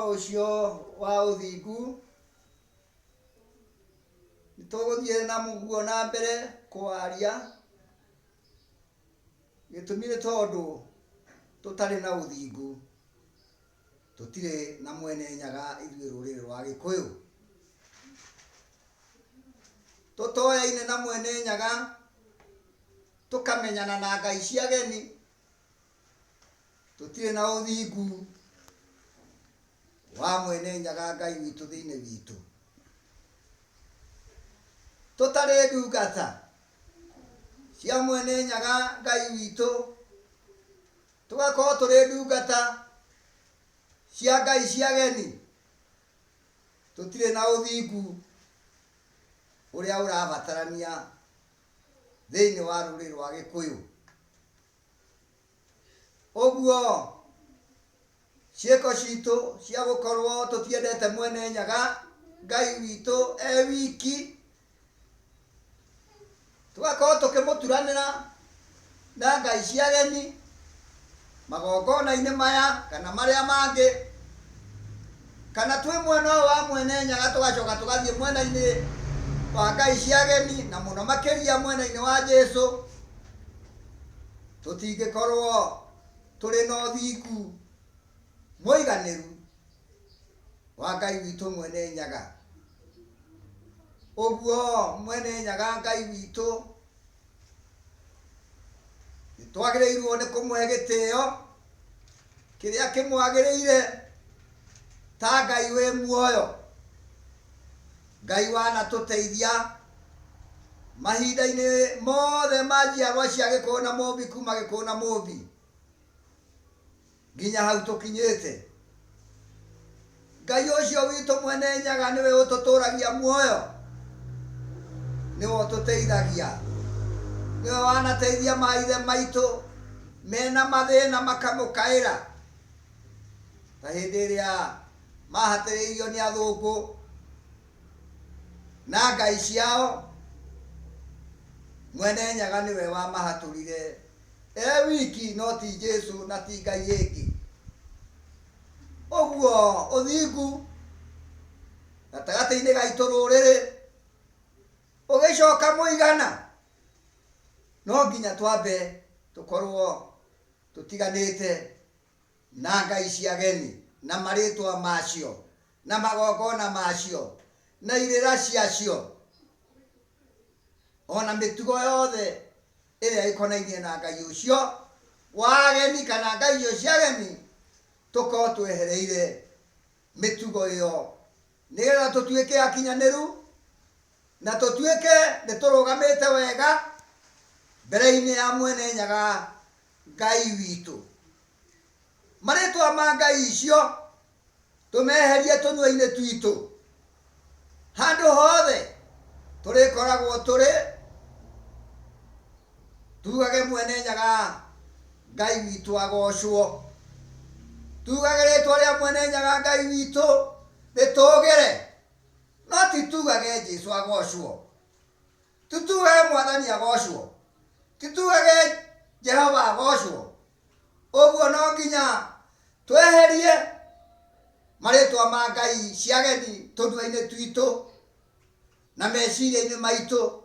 Ũhoro ũcio wa ũthingu nĩ tũgũthiĩ na mũguo na mbere kũwaria. Gĩtũmi nĩ tondũ tũtarĩ na ũthingu tũtirĩ na Mwene Nyaga. Ithuĩ rũrĩrĩ rwa Gĩkũyũ tũtoyaine na Mwene Nyaga, tũkamenyana na ngai cia ageni, tũtirĩ na ũthingu wa Mwene Nyaga Ngai witũ thĩinĩ witũ. Tũtarĩ ndungata cia Mwene Nyaga Ngai witũ, tũgakorwo tũrĩ ndungata cia ngai cia ageni, tũtirĩ na ũthingu ũrĩa ũrabatarania thĩinĩ wa rũrĩrĩ rwa Gĩkũyũ. Ũguo ciĩko citũ cia gũkorwo tũtiendete Mwene Nyaga Ngai witũ e wiki, tũgakorwo tũkĩmũturanĩra na ngai cia ageni magongona-inĩ maya kana marĩa mangĩ, kana twĩ mwena ũyũ wa Mwene Nyaga tũgacoka tũgathiĩ mwena-inĩ wa ngai cia ageni, na mũno makĩria mwena-inĩ wa Jesu, tũtingĩkorwo tũrĩ na ũthingu mũiganĩru wa Ngai witũ Mwene Nyaga. Ũguo Mwene Nyaga Ngai witũ nĩ twagĩrĩirwo nĩ kũmũhe gĩtĩo kĩrĩa kĩmwagĩrĩire ta Ngai wĩ muoyo, Ngai wanatũteithia mahinda-inĩ mothe ma njiarwa cia Gĩkũyũ na Mũmbi, kuma Gĩkũyũ na Mũmbi nginya hau tũkinyĩte. Ngai ũcio witũ Mwene Nyaga nĩwe ũtũtũragia muoyo, nĩwe ũtũteithagia, nĩwe wanateithia maithe maitũ mena mathĩna makamũkaĩra, ta hĩndĩ ĩrĩa mahatĩrĩirio nĩ athũngũ na ngai ciao. Mwene Nyaga nĩwe wamahatũrire e wiki, no ti Jesu na ti ngai ĩngĩ. Ũguo ũthingu gatagatĩ-inĩ gaitũ rũrĩrĩ ũgĩcoka mũigana, no nginya twambe tũkorwo tũtiganĩte na ngai cia ageni na marĩtwa macio na magongona macio na irĩra ciacio, ona mĩtugo yothe ĩrĩa ĩkonainie na ngai ũcio wa ageni kana ngai icio cia ageni. Tũkorwo twehereire mĩtugo ĩyo nĩgetha tũtuĩke akinyanĩru na tũtuĩke nĩ tũrũgamĩte wega mbere-inĩ ya Mwene Nyaga Ngai witũ. Marĩtwa ma ngai icio tũmeherie tũnua-inĩ twitũ. Handũ hothe tũrĩkoragwo tũrĩ, tugage Mwene Nyaga Ngai witũ agocwo, tugage rĩtwa rĩa Mwene Nyaga Ngai witũ rĩtũgĩre, no ti tugage Jesu agocwo, ti tugage Mwathani agocwo, ti tugage Jehova agocwo. Ũguo no nginya tweherie marĩtwa ma ngai cia ageni tũnua-inĩ twitũ na meciria-inĩ maitũ,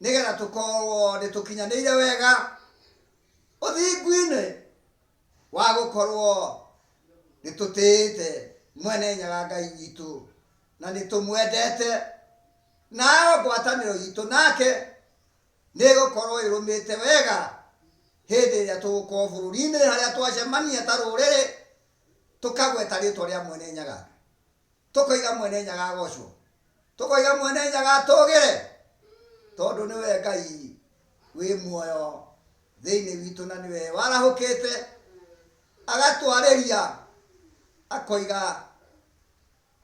nĩgetha tũkorwo nĩ tũkinyanĩire wega ũthingu-inĩ wa gũkorwo nĩ tũtĩĩte Mwene Nyaga Ngai witũ na nĩ tũmwendete, nayo ngwatanĩro itũ nake nĩ ĩgũkorwo ĩrũmĩte wega hĩndĩ ĩrĩa tũgũkorwo bũrũri-inĩ harĩa twacemania ta rũrĩrĩ, tũkagweta rĩtwa rĩa Mwene Nyaga, tũkoiga Mwene Nyaga agocwo, tũkoiga Mwene Nyaga atũgĩre, tondũ nĩwe Ngai wĩ muoyo thĩinĩ witũ na nĩwe warahũkĩte agatwarĩria akoiga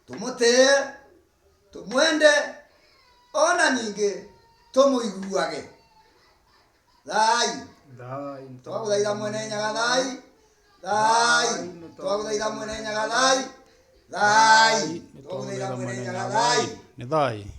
tũmũtĩe, tũmwende, ona ningĩ tũmũiguage. Thai. Thai. Twagũthaitha Mwene Nyaga, thai thai. Twagũthaitha Mwene Nyaga, thai thai. Twagũthaitha Mwene Nyaga, thai. Nĩ thai.